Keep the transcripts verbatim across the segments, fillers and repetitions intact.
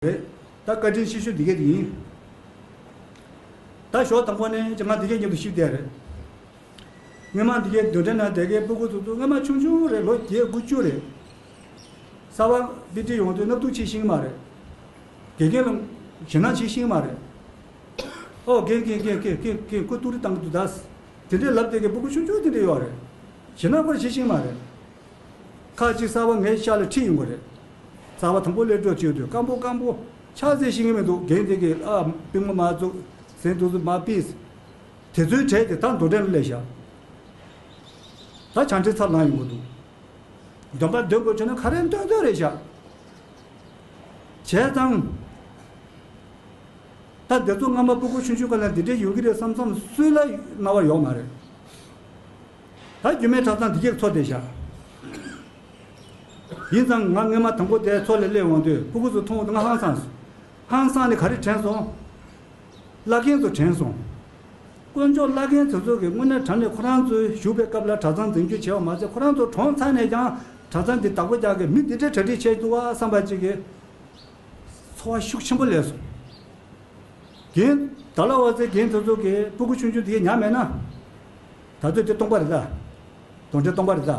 རེད། ད་བཀའ་དྲིན་ཆེ་ཤོས་འདི་གས་དེ་ཡིན། ད་ཞོགས་དང་པོ་ནས་ང་འདི་གས་མཉམ་དུ་ཤི་བསྡད་རེད། སྔོན་མ་འདི་གས་འདོན་ཐེངས་ནང་བསྡད་མཁན་སྤུ་གུ་ཚོ་ཚོ་སྔོན་མ་ཆུང་ཆུང་རེད། ལོ་བརྒྱད་དགུ་བཅུ་རེད། གསར་པ་པི་ཏི་ཡོང་དུས་སྣབས་ཐུག་ཆེ་ཤེས་ཀྱི་མ་རེད། དགེ་རྒན་ལ་ཞེད་སྣང་ཆེ་ཤེས་ཀྱི་མ་རེད། ཨོ་རྒན་རྒན་རྒན་རྒན་རྒན་རྒན་ཁོ་ཏུ་རི་བཏང་གི་འདུག་ད། དེ་འདྲའི་ལབ་བསྡད་མཁན་སྤུ་གུ་ཆུང་ཆུང་དེ་འདྲ་ཡོད་རེད། ཞེད་སྣང་ཁོ་ཆེ་ཤེས་ཀྱི་མ་རེད། ཁ་ཅིག་གསར་པ་ངའི་ཤག་ལ་ཁྲིད་ཡོང་གི་རེད། གསར་པ་དང་པོ་སླེབས་འགྲོ་བྱེད་དུས་སྐམ་པོ་སྐམ་པོ་ཆ་ཚང་ཤེས་ཀྱི་མི་འདུག་རྒན་དེ་གིས་ཨ་པུས་མོ་མ་བཙུགས་ཟན་དུ་མ་ཕུད། དེ་ཚོའི་གྲས་དེ་ད་འདོན་ཐེངས་ལ་སླེབས་ཤག་ད་བྱང་ཁྲི་ཚབ་ལངས་ཡོང་གི་འདུག་འདོན་པ་འདོན་དགོས་བྱུང་ན་ག་རེ་འདོན་འདོན་རེད་ཤག་བྱས་ཙང་། ད་འདི་ཚོ་སྔ་མ་སྤུ་གུ་ཆུང་ཆུང་སྒང་ལ་འདི་འདྲས་ཡོང་གི་རེད་བསམ་བསམ་སུས་ལ་རྣ་བ་ཡོད་མ་རེད། ད་རྒྱུད་སྨད་གྲྭ་ཚང་འདི་གས་ཚོ་བསྡད་ཤག་ཡིན་ཙང་ང་སྔོན་མ་དང་པོ་དེ་ཚོ་ལ་སླེབས་འོང་དུས་སྤུ་གུ་ཚོ་མཐོང་འོང་དུས་ང་ཧང་སངས་སོང་། ཧང་སངས་ནས་ག་རེ་དྲན་སོང་། བླ་རྒན་ཚོ་དྲན་སོང་། དཀོན་མཆོག་བླ་རྒན་དེ་ཚོ་གིས་དངོས་གནས་དྲང་གནས་ཁོ་རང་ཚོའི་བཞུགས་པའི་སྐབས་ལ་གྲྭ་ཚང་འཛིན་སྐྱོང་བྱས་པ་མ་ཟད་ཁོ་རང་ཚོ་གྲོངས་ཚར་ནས་ཀྱང་གྲྭ་ཚང་འདི་བདག་པོ་རྒྱག་གི་མི་འདི་འདྲའི་གྲ་སྒྲིག་བྱས་འདུག་བ་བསམ་པ་ཅིག་གིས་ཚོར་བ་ཤུགས་ཆེན་པོ་སླེབས་སོང་། རྒན་ད་ལ་བ་ཚེ་རྒན་དེ་ཚོ་གིས་སྤུ་གུ་ཆུང་ཆུང་དེ་གས་ཉར་མེད་ན། ད་ཚོད་དེ་སྟོང་པ་རེད་ད། གདོན་འདྲེ་སྟོང་པ་རེད་ད།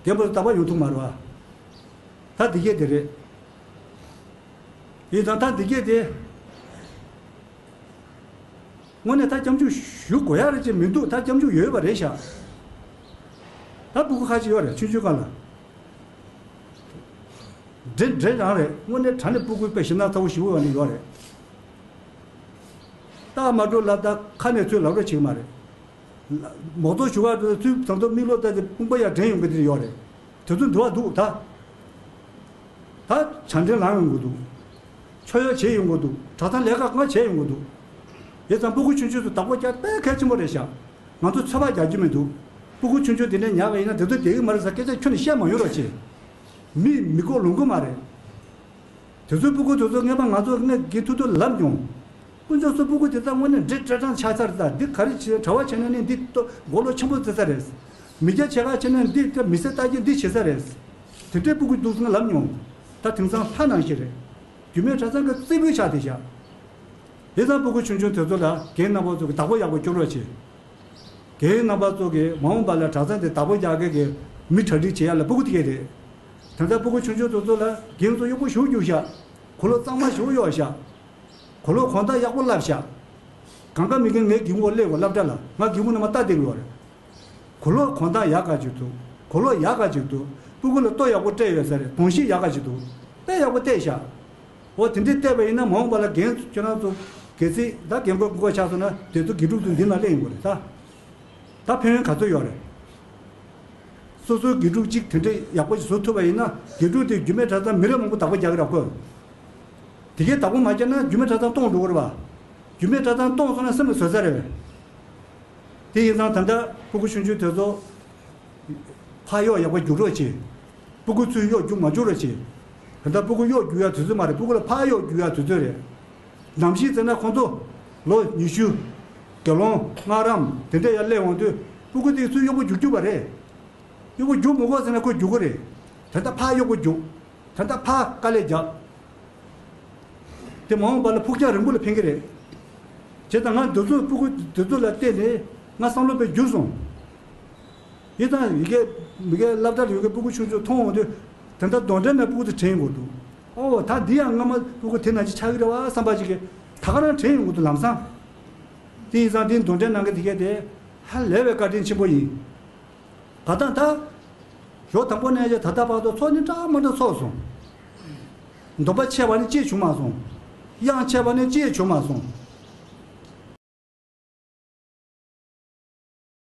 རྒན་པོ་ཚོ་རྟག་པར་ཡོང་ཐུབ་མ་རེད་བ། ད་འདི་གས་དེ་རེད། ཡིན་ཙང་ད་འདི་གས་དེ། དངོས་གནས་ད་སྐྱབས་འཇུག་ཞུ་དགོས་ཡ་རེད་ཅེས་མི་འདུག་ད་སྐྱབས་འཇུག་ཡོད་པ་རེད་ཤག་ད་སྤུ་གུ་ཁ་ཅིག་ཡོད་རེད་ཆུང་ཆུང་སྒང་ལ། འདྲེ་འདྲེ་རང་རེད། དངོས་གནས་དྲང་གནས་སྤུ་གུ་དཔེ་ཞེད་སྣང་ཚ་བོ་ཞེ་པོ་ཡོད་ནི་ཡོད་རེད། རྟགས་མ་འགྲོ་ལབ་ད་ཁ་ནས་ཚུར་ལབ་རོགས་བྱེད་ཀྱི་མ་རེད། མོག་ཐོག་ཞུ་བ་འགྲོ་ཚུལ་ཙམ་ཚོ་མིག་ལོག་ལྟ་དེ་དཔུང་པ་ཡར་འདྲེན་ཡོང་གི་དེ་ཡོད་རེད། དེ་ཚོ་འདུལ་བ་འདུག་ད། ད་བྱང་འདྲེན་ལངས་ཡོང་གི་འདུག་ཆོས་གཡོག་བྱེད་ཡོང་གི་འདུག་གྲྭ་ཚང་ལས་ཀ་གང་བྱེད་ཡོང་གི་འདུག་ཡིན་ཙང་སྤུ་གུ་ཆུང་ཆུང་ཚོ་བདག་པོ་རྒྱག་དཔེ་གལ་ཆེན་པོ་རེད་ཤག་ང་ཚོ་ཚོད་དཔག་རྒྱག་རྒྱུ་མི་འདུག་སྤུ་གུ་ཆུང་ཆུང་དེ་འདྲ་ཉར་བ་ཡིན་ན་དེ་ཚོ་བསྡད་ཀྱི་མ་རེད་ཟེར་སྐད་ཆ་ཁྱོན་ནས་བཤད་མ་ཡོང་རོགས་བྱེད། མི་མི་གོ་ལོང་གི་མ་རེད། དེ་ཚོའི་སྤུ་གུ་དེ་ཚོ་སྔོན་མ་ང་ཚོ་སྔོན་གྱི་ཐུག་ཐུག་ལབ་མྱོང་། དཀོན་མཆོག་གསུམ་སྤུ་གུ་དེ་ཚོ་དངོས་གནས་འདྲེ་འདྲེ་གྲང་ཆགས་ཚར་ད་འདི་ག་རེ་བྱེད་གྲྭ་པ་བྱས་ན་ནི་འདི་ལྟོ་མགོ་ལོག་ཆེན་པོ་བརྩི་ས་རེད། མི་སྐྱ་ཆེ་ཁག་བྱས་ན་འདི་ལྟ་མི་སེར་ལྟ་རྒྱུ་འདི་བྱེད་ས་རེད། དེ་འདྲའི་སྤུ་གུ་འདུག་ཟེར་ན་ལབ་མྱོང་། ད་དེང་སང་ལྷ་ནང་བཞིན་རེད། རྒྱུད་སྨད་གྲྭ་ཚང་གི་རྩེ་ཕུད་ཆགས་བསྡད་ཤག་དེ་ཙང་སྤུ་གུ་ཆུང་ཆུང་དེ་ཚོ་ལ་རྒན་རྣམ་པ་ཚོ་གི་བདག་པོ་ཡག་པོ་སྐྱོར་རོགས་བྱེད། རྒན་རྣམ་པ་ཚོ་གིས་མ་འོངས་པ་ལ་གྲྭ་ཚང་དེ་བདག་པོ་རྒྱག་མཁན་གྱི་མི་གྲ་སྒྲིག་བྱེད་ཡ་ལ་སྤུ་གུ་དེ་གས་རེད། ད་ལྟ་སྤུ་གུ་ཆུང་ཆུང་དེ་ཚོ་ལ་རྒན་ཚོ་གཡོག་པོ་ཞུ་རྒྱུ་ཤག་གོ་ལོ་གཙང་མ་ཞུ་ཡོད་ཤག་གོ་ལོ་གོང་ཐག་ཡག་པོ་བསླབ་ཤག་གང་ག་མི་རྒན་ངའི་རྒན་གོ་སླེབས་གོ་སློབ་གྲྭ་ལ་ང་རྒན་གོ་ནས་མ་ལྟ་བསྡད་ཡོད་རེད། གོ་ལོ་གོང་ཐག་ཡག་ག་ཅིག་འདུག་གོ་ལོ་ཡག་ག་ཅིག་འདུག་སྤུ་གུ་ལ་ལྟོ་ཡག་པོ་སྤྲད་ཡོད་ས་རེད། གདོང་ཤེས་ཡག་ག་ཅིག་འདུག་དཔེ་ཡག་པོ་བལྟས་ཤག་འོ་དེ་འདྲས་བལྟས་པ་ཡིན་ན་མ་འོངས་པ་ལ་རྒན་ཁྱོད་རང་ཚོ་གལ་སྲིད་ད་རྒན་གོག་རྒན་གོག་ཆགས་སོང་ན་དེ་ཚོ་དགེ་ཕྲུག་ཚོ་འདི་ན་སླེབས་ཡོང་གི་རེད་ད། ད་ཕན་ཡོན་ག་ཚོད་ཡོད་རེད། སོ་སོའི་དགེ་ཕྲུག་གཅིག་དེ་འདྲས་ཡག་པོ་ཞིག་བཟོ་ཐུབ་པ་ཡིན་ན་དགེ་ཕྲུག་དེ་རྒྱུད་སྨད་གྲྭ་ཚང་མི་རབས་མང་པོ་བདག་པོ་རྒྱག་གི་རེད་ཁོ། དེ་གས་བདག་པོ་མ་རྒྱག་ན་རྒྱུད་སྨད་གྲྭ་ཚང་སྟོངས་འགྲོ་གི་རེད་བ། རྒྱུད་སྨད་གྲྭ་ཚང་སྟོངས་སོང་ན་སེམས་ལ་བཟོད་ས་རེད་བས། དེ་ཡིན་ཙང་ད་ལྟ་སྤུ་གུ་ཆུང་ཆུང་དེ་ཚོ་ཕར་གཡོག་ཡག་པོ་རྒྱུག་རོགས་བྱེད། སྤུ་གུ་ཚུར་གཡོག་རྒྱུག་མ་བཅུག་རོགས་བྱེད། ད་ལྟ་སྤུ་གུ་གཡོག་རྒྱུག་ཡ་དུས་ཚོད་མ་རེད། སྤུ་གུ་ལ་ཕར་གཡོག་རྒྱུག་ཡ་དུས་ཚོད་རེད། ནམ་ཞིག་ཟེར་ན་ཁོང་ཚོ་ལོ་ཉི་ཤུ། དགེ་སློང་སྔགས་རམས་དེ་འདྲ་ཡར་སླེབས་འོང་དུས་སྤུ་གུ་དེ་ཚུར་གཡོག་པོ་རྒྱུག་རྒྱུག་པ་རེད། གཡོག་པོ་རྒྱུག་མི་དགོས་ཟེར་ན་ཁོས་རྒྱུག་གི་རེད། ད་ལྟ་ཕར་གཡོག་པོ་རྒྱུག་ད་ལྟ་ཕར་དཀའ་ལས་རྒྱག་དེ་མ་འོངས་པ་ལ་ཕུགས་རྒྱང་རིང་པོ་ལ་ཕན་གྱི་རེད། བྱས་ཙང་ང་འདི་ཚོ་སྤུ་གུ་འདི་ཚོ་ལ་བལྟས་ནས་ང་བསམ་བློ་དཔེ་འགྱུར་སོང་། ཡིན་ཙང་ཡི་གེ་མི་གེ་སློབ་གྲྭར་ཡོད་མཁན་སྤུ་གུ་ཆུང་ཆུང་མཐོང་འོང་དུས་དེ་འདྲ་གདོན་འདྲེ་ནས་སྤུ་གུ་དེ་དྲན་དགོས་འདུག་ཨོ་ད་འདི་ཡང་སྔ་མ་སྤུ་གུ་དེ་ནང་ཅིག་ཆགས་ཀྱི་རེད་བ་བསམ་པ་ཅིག་གིས་ད་ག་རང་དྲན་ཡོང་གི་འདུག་ལམ་སང་། དེ་ཡིན་ཙང་དེ་གདོན་འདྲེ་ནང་གི་དེ་གས་དེ་ཧ་ལས་པའི་བཀའ་དྲིན་ཆེན་པོ་ཡིན། ག་ད་ད། ཞོགས་དང་པོ་ནས་ཀྱི་ད་ལྟ་བར་དུ་ཚོགས་ནི་འདྲ་མ་འདྲ་ཚོགས་སོང་། འདོན་པ་ཆད་པ་ནི་ཅིག་བྱུང་མ་སོང་། དབྱངས་ཆད་པ་ནི་ཅིག་བྱུང་མ་སོང་